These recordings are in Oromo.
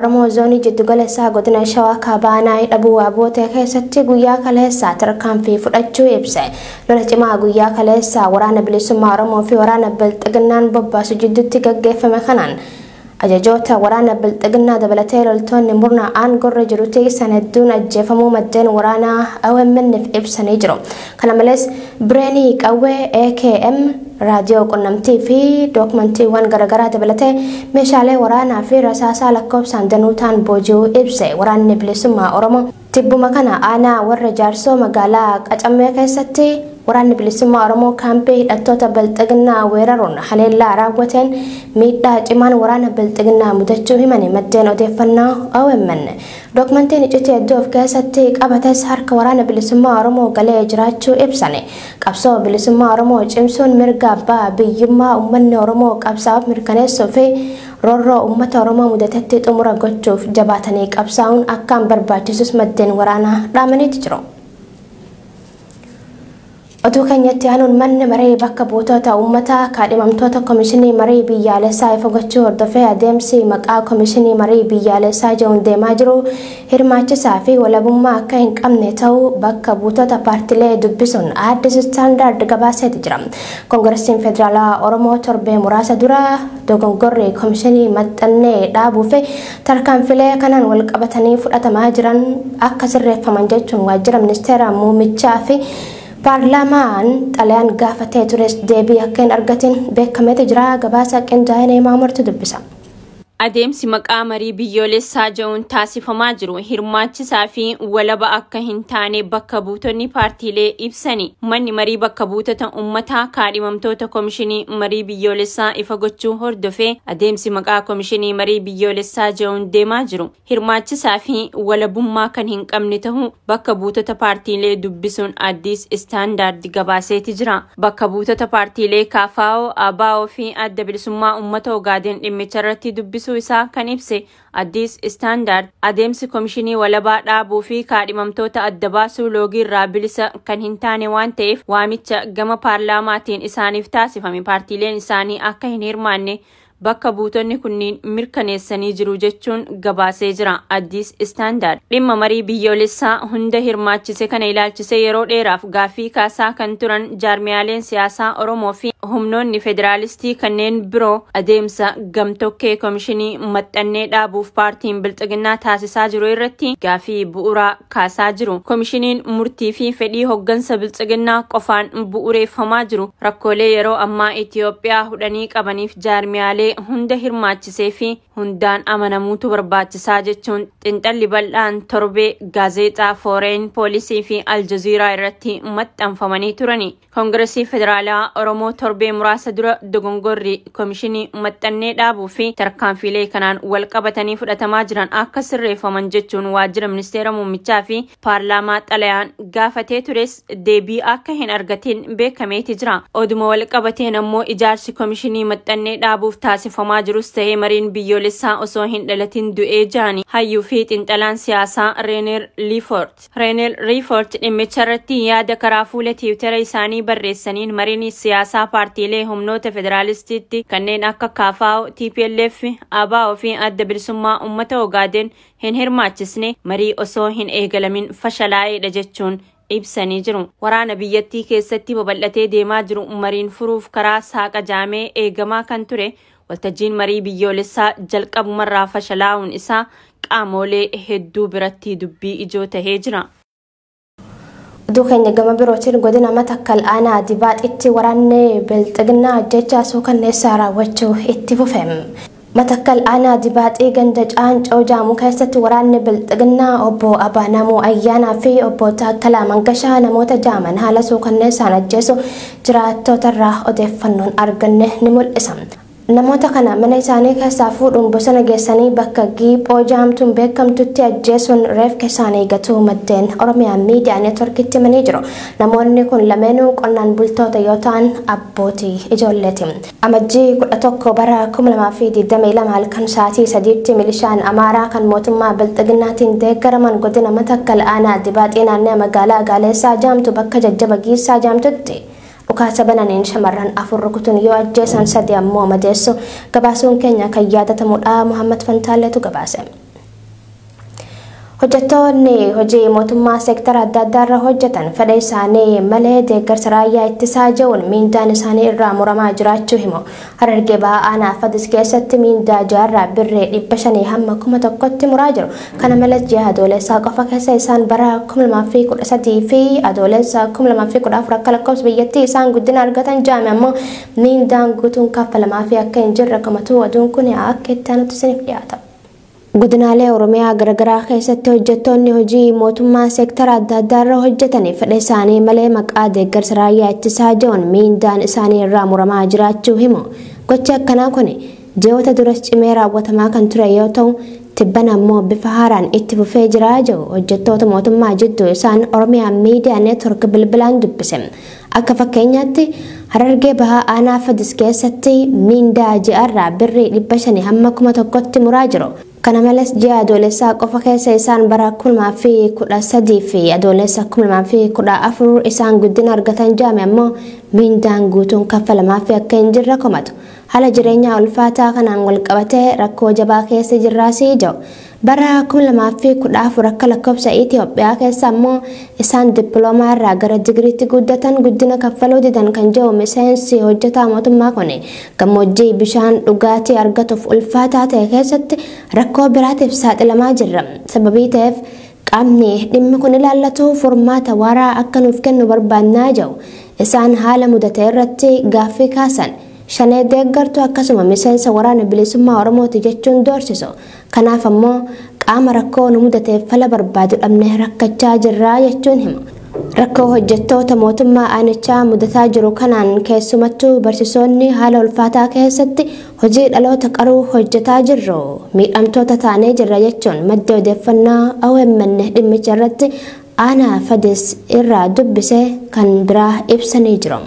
Oromoo zoonii jiddugaleessaa godina Shawaa Kaabaa Hidhabuu Waaboote keessatti guyyaa kaleessaa tarkaanfii fudhachuu ibse. Lola cimaa guyyaa kaleessaa waraana bilisummaa Oromoo fi waraana Bilxiginnaan bobbaasu jidduutti gaggeeffame kanaan ajajoota waraana Bilxiginnaa dabalatee loltoonni murna aangorra jiru tiisan hedduun ajjeefamuu maddeen waraanaa OMN'f ibsanii jiru. Kana malees Bireenii Qawwee, AKM, raadiyoo qunnamtii fi dookumantiiwwan garaagaraa dabalatee meeshaalee waraanaa fi rasaasaa lakkoofsaan danuu ta'an booji'uu ibse waraanni bilisummaa Oromoo. Tibbuma kana aanaa warra Jaarsoo magaalaa Qacammee keessatti waraanni bilisummaa Oromoo kaampii hidhattoota Bilxiginnaa weeraruun haleellaa raawwateen miidhaa cimaan waraana Bilxiginnaa mudachuu himani maddeen odeeffannoo OMN. Dookumantiin iccitii hedduu of keessatti qabates harka waraana bilisummaa Oromoo galee jiraachuu ibsani. Qabsoo bilisummaa Oromoo cimsuun mirga abbaa biyyummaa uummanni Oromoo qabsaa'uuf mirkaneessuu fi roorroo uummata Oromoo mudatetti xumura gochuuf jabaatanii qabsaa'uun akkaan barbaachisus maddeen waraanaa dhaamaniitu jiru. Oduu keenyatti aanuun manni maree bakka buutota uummataa kaadhimamtoota komishinii marii biyyaalessaa ifa gochuu hordofee adeemsi maqaa komishinii marii biyyaalessaa jedhuun deemaa jiru hirmaachisaa fi walabummaa akka hin qabne ta'uu bakka buutota paartilee dubbisuun Addis Standard gabaaseeti jira. Koongiresiin Federaalaa Oromoo torbee muraasa dura dogongorri komishinii maxxannee dhaabuu fi tarkaanfilee kanaan wal qabatanii fudhatamaa jiran akka sirreeffaman jechuun waajjira ministeera muummichaa fi paarlaamaan xalayaan gaafatee tures deebii akka hin argatin beekameeti jira. Gabaasa qindaa'ina Maamurtu dubbisa. Adeemsi maqaa marii biyyoolessaa jedhuun taasifamaa jiru hirmaachisaa fi walaba akka hin taane bakka buutonni paartiilee ibsani. Manni marii bakka buutota uummataa kaadhimamtoota komishinii marii biyyoolessaa ifa gochuu hordofee adeemsi maqaa komishinii marii biyyoolessaa jedhuun deemaa jiru hirmaachisaa fi walabummaa kan hin qabne ta'uu bakka buutota paartiilee dubbisuun Addis Standard gabaaseeti jira. Bakka buutota paartiilee KFO, ABO fi Adda Bilisummaa Uummata Ogaadeen dhimmicha irratti dubbisuu isaa kan ibse Addis Standard adeemsi komishinii walabaa dhaabuu fi kaadhimamtoota adda baasuu loogii irraa bilisa kan hin taane waan ta'eef waamicha gama paarlaamaatiin isaaniif taasifame paartiileen isaanii akka hin hirmaanne bakka buutonni kunniin mirkaneessanii jiru jechuun gabaasee jira. Addis Standard dhimma marii biyyoolessaa hunda hirmaachise kana ilaalchise yeroo dheeraaf gaaffii kaasaa kan turan jaarmiyaaleen siyaasaa Oromoo fi humnoonni federaalistii kanneen biroo adeemsa gamtokkee komishinii maxxannee dhaabuuf paartiin Bilxiginnaa taasisaa jiru irratti gaaffii bu'uuraa kaasaa jiru. Komishiniin murtii fi fedhii hoggansa Bilxiginnaa qofaan bu'uureeffamaa jiru rakkoolee yeroo ammaa Itoophiyaa hudhanii qabaniif jaarmiyaalee hunda hirmaachisee fi hundaan amanamuutu barbaachisaa jechuun xinxalli bal'aan torbee gaazexaa Foreign Policy fi Aljazeeraa irratti maxxanfamanii turani. Koongiresii Federaalaa Oromoo torbee muraasa dura dogongorri komishinii maxxannee dhaabuu fi tarkaanfiilee kanaan wal qabatanii fudhatamaa jiran akka sirreeffaman jechuun waajjira ministeera muummichaa fi paarlaamaa xalayaan gaafatee tures deebii akka hin argatin beekameeti jira. Oduma wal qabateen ammoo ijaarsi komishinii maxxannee dhaabuuf taasifamaa jirus ta'ee mariin biyyoolessaa osoo hin dhalatin du'ee jirani hayyuu fi xinxalaan siyaasaa Reener Liifort. Reener Liifort dhimmicha irratti yaada karaa fuula tiwutara isaanii barreessaniin mariin siyaasaa paartiilee humnoota federaalistiitti kanneen akka KFO, TPLF, ABO fi Adda Bilisummaa Uummata Ogaadeen hin hirmaachisne marii osoo hin eegalamin fashalaa'eedha jechuun ibsanii jiru. Waraana biyyattii keessatti babal'atee deemaa jiru mariin furuuf karaa saaqa jaamee eegamaa kan ture waltajjiin marii biyyoolessaa jalqabumarraa fashalaa'uun isaa qaamolee hedduu biratti dubbii ijoo tahee jira. Oduu keenya gama birootiin godina Matakkal aanaa Dibaaxitti waraanni Bilxiginnaa ajjechaa suukanneessaa raawwachuu itti fufe. Matakkal aanaa Dibaaxii ganda Caancoo Jaamuu keessatti waraanni Bilxiginnaa obbo Abaanamuu Ayyaanaa fi obbo Taakkalaa Mangashaa namoota jaaman haala suukanneessaan ajjeesu jiraattootarraa odeeffannoon arganne ni mul'isa. Namoota kana mana isaanii keessaa fuudhuun bosona geessanii bakka Giiphoo jaamtuun beekamtutti ajjeesuun reefka isaanii gatuu maddeen Oromiyaa Miidiyaa Neetworkitti himanii jiru. Namoonni kun lameenuu qonnaan bultoota yoo ta'an abbootii ijoolleeti. Amajjii 11 bara 2022 halkan sa'aatii 3tti milishaan Amaaraa kan mootummaa Bilxiginnaatiin deeggaraman godina Matakkal aanaa Dibaaxii naannoo magaalaa Gaaleessaa jaamtu bakka jajjaba Giissaa jaamtutti dhukaasa bananiin shamarran 4 rukutuun yoo ajjeesan 3 ammoo madeessu gabaasuun keenya kan yaadatamudha. Muhammad Fantaalleetu gabaase. Hojjettoonni hojii mootummaa seektara adda addaa irra hojjetan fedha isaanii malee deeggarsa raayyaa ittisaa jiruun miindaan isaanii irraa muramaa jiraachuu himu. Harargee Bahaa aanaa Fadis keessatti miindaa jaarraa birree 500 hamma 1000tti muraa jiru. Kana malees ji'a adoolessaa qofa keessa isaan bara 2013 fi adoolessa 2014 akka lakkoofsa biyyattii isaan guddina argatan jaame ammoo miindaan guutuun kaffalamaa fi akka hin jirre komatu. Oduun kun akka itti aanutti isiniif dhiyaata. Godinaalee Oromiyaa garaagaraa keessatti hojjettoonni hojii mootummaa seektara adda addaa irra hojjetan fedha isaanii malee maqaa deeggarsa raayyaa ittisaa jiruun miindaan isaanii irraa muramaa jiraachuu himu. Gochi akkanaa kun ji'oota duras cimee raawwatamaa kan ture yoo ta'u, tibban ammoo bifa haaraan itti fufee jiraa jiru. Hojjettoota mootummaa jidduu isaan Oromiyaa Miidiyaa Neetwork bilbilaan dubbise. Akka fakkeenyaatti Harargee Bahaa aanaa Fadis keessatti miindaa ji'arraa birrii 500 hamma 1000tti muraa jiru. Kana malees ji'a adoolessaa qofa keessa isaan bara 2013 fi adoolessa 2014 isaan guddina argatan jaame ammoo miindaan guutuun kaffalamaa fi akka hin jirre komatu. Haala jireenyaa ulfaataa kanaan wal qabatee rakkoo jabaa keessa jirraasii jiru. Bara 2014 akka lakkoofsa Itoophiyaa keessa ammoo isaan dippiloomaa irraa gara digiriitti guddatan guddina kaffaluu didan kan jiru miseensi hojjetaa mootummaa kun gammoojjii bishaan dhugaatii argatuuf ulfaataa ta'e keessatti rakkoo biraatiif saaxilamaa jirra. Sababii ta'eef qaamni dhimmi kun ilaallatu furmaata waaraa akka nuuf kennu barbaannaa jiru. Isaan haala mudate irratti gaaffii kaasan. Shanee deeggartuu akkasuma miseensa waraana bilisummaa Oromooti jechuun doorsisu. Kanaaf ammoo qaama rakkoo nu mudateef fala barbaadu dhabnee rakkachaa jirraa jechuun himu. Rakkoo hojjettoota mootummaa aanichaa mudataa jiru kanaan keessumattuu barsiisonni haala ulfaataa keessatti hojii dhaloota qaruu hojjetaa jirru. Miidhamtoota taanee jirra jechuun madda odeeffannoo OMN dhimmicha irratti aanaa Fadis irraa dubbise kan biraa ibsanii jiru.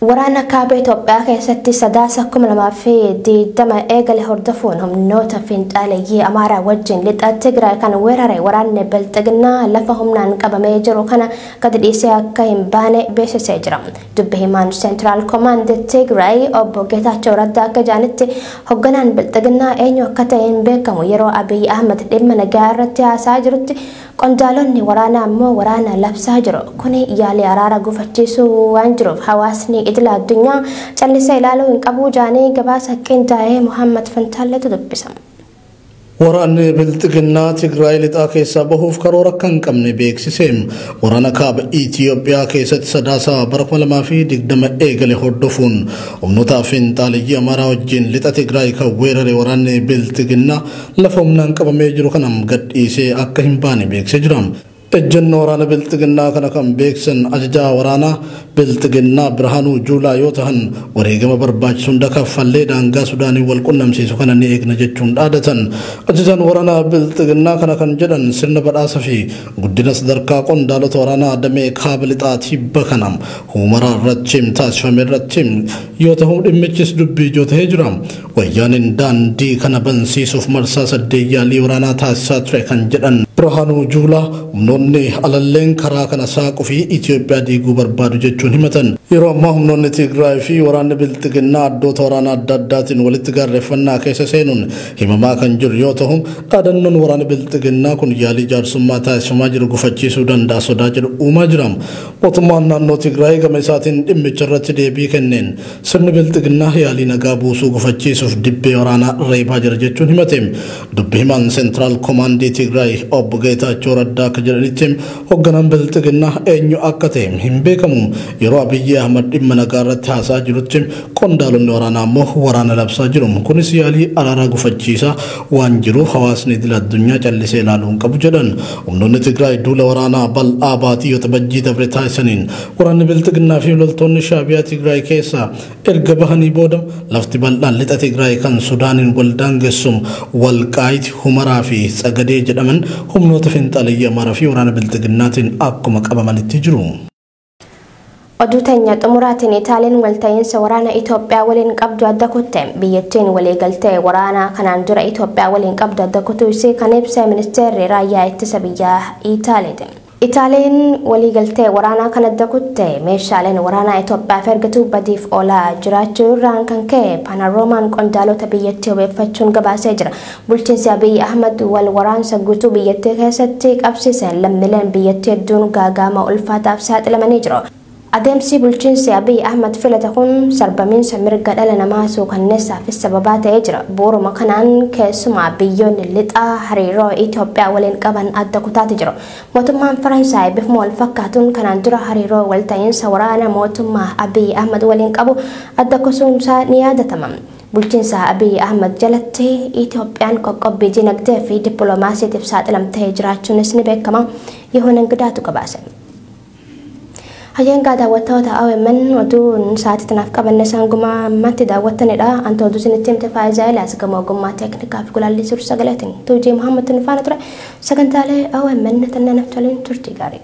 Waraana kaaba Itoophiyaa keessatti sadaasa 2020 eegale hordofuun humnoota fiinxaaleeyyii Amaaraa wajjin lixa Tigraay kan weerare waraanni Bilxiginnaa lafa humnaan qabamee jiru kana gadi dhiisee akka hin baane beeksisee jira. Dubbi himaan Seentiraal Koomaand Tigraay obbo Geetaachoo Raddaa akka jedhanitti hoogganaan Bilxiginnaa eenyu akka ta'e hin beekamu. Yeroo Abiy Ahmed dhimma nagaa irratti haasaa jirutti qondaalonni waraanaa ammoo waraana labsaa jiru. Kuni yaalii araara gufachiisuu waan jiruuf hawaasni idila addunyaa callisee ilaaluu hin qabu jaanii gabaasa qindaa'ee Muhammad Fantaalletu dubbisa. Waraanni Bilxiginnaa Tigraay lixaa keessaa bahuuf karoora akka hin qabne beeksise. Waraana kaaba Itoophiyaa keessatti sadaasa bara 2020 eegale hordofuun humnoota fiinxaaleeyyii Amaaraa wajjin lixa Tigraay kan weerare waraanni Bilxiginnaa lafa humnaan qabamee jiru kanam gad dhiisee akka hin baane beeksisee jira. Ejjennoo waraana Bilxiginnaa kana kan beeksisan ajajaa waraanaa Bilxiginnaa Birhaanuu Juulaa yoo ta'an wareegama barbaachisu hunda kaffallee daangaa Sudaanii wal qunnamsiisu kana ni eegna jechuun dhaadatan. Ajajaan waraanaa Bilxiginnaa kana kan jedhan sirna badhaasa fi guddina sadarkaa qondaalota waraanaa damee kaaba lixaa tibba kana humaraa irratti taasifame irratti yoo ta'u dhimmichis dubbii ijoo ta'ee jira. Wayyaaniin daandii kana bansiisuuf marsaa 8 yaalii waraanaa taasisaa ture kan jedhan Birhaanuu Juulaa humnoonni alalleen karaa kana saaquu fi Itoophiyaa diiguu barbaadu jechuun himatan. Yeroo ammaa humnoonni Tigraay fi waraanni Bilxiginnaa addoota waraanaa adda addaatiin walitti gaarreeffannaa keessa seenuun himamaa kan jiru yoo ta'u, dhaadannoon waraana Bilxiginnaa kun yaalii jaarsummaa taasifamaa jiru gufachiisuu danda'a sodaa jedhu uumaa jira. Mootummaan naannoo Tigraay gama isaatiin dhimmicha irratti deebii kenneen sirni Bilxiginnaa yaalii nagaa buusuu gufachiisuuf dibbee waraanaa reebaa jira jechuun himate. Dubbi himaan Seentiraal Koomaandii Tigraay obbo Geetaachoo Raddaa akka jedhanitti hoogganaan Bilxiginnaa eenyu akka ta'e hin beekamu. Yeroo Abiyyi Ahmad dhimma nagaa irratti haasaa jirutti qondaalonni waraanaa ammoo waraana labsaa jiru. Kunis yaalii araaraa gufachiisaa waan jiruuf hawaasni idil addunyaa callisee ilaaluu hin qabu jedhan. Humnoonni Tigraay duula waraanaa bal'aa baatii yoo tabajjii dabre taasisaniin waraanni Bilxiginnaa fi loltoonni Shaabiyaa Tigraay keessaa erga bahanii booda lafti bal'aan lixa Tigraay kan Sudaaniin wal daangessu Walqaayit, Humaraa fi Tsagadee jedhaman humnoota fiinxaaleeyyii Amaaraa fi waraana Bilxiginnaatiin akkuma qabamanitti jiru. Oduu teenya xumuraatiin Itaaliin walta'iinsa waraana Itoophiyaa waliin qabdu adda kutte. Biyyattiin waliigaltee waraanaa kanaan dura Itoophiyaa waliin qabdu adda kutuu isii kan ibse ministeerri raayyaa ittisa biyyaa Itaaliiti. Itaaliin waliigaltee waraanaa kana dakutte meeshaaleen waraanaa Itoophiyaaf ergitu badiif oolaa jiraachuu irraan kan ka'e Paanaroomaan qondaalota biyyattii hubeeffachuun gabaasee jira. Bulchiinsi Abiyyi Ahmad wal waraansa guutuu biyyattii keessatti qabsiiseen lammiileen biyyattii hedduun gaagaama ulfaataaf saaxilamanii jiru. Adeemsi bulchiinsi Abiy Ahmad filate kun sarbamiinsa mirga dhala namaa suukanneessaafis sababaa ta'ee jira. Bu'uuruma kanaan keessumaa biyyoonni lixaa hariiroo Itoophiyaa waliin qaban adda kutaati jiru. Mootummaan Faransaay bifuma wal fakkaatuun kanaan dura hariiroo walta'iinsa waraana mootummaa Abiy Ahmad waliin qabu adda kutuunsaa ni yaadatama. Bulchiinsa Abiy Ahmad jalatti Itoophiyaan qoqqobbii dinagdee fi dippiloomaasiitiif saaxilamtee jiraachuunis ni beekama. Yihuun Ingidaatu gabaase. Hayyaan daawwattoota OMN oduun sa'aatii tanaaf qabanne isaan gumaa ammatti daawwattanidha. Anta oduu isinitti himte Faayizaa Ilaas gama ogummaa teeknikaa fi gulaalli suur sagaleetiin Tuujii Muhammad Nufaana ture. Sagantaalee OMN tanneen haftaliin turtii gaarii.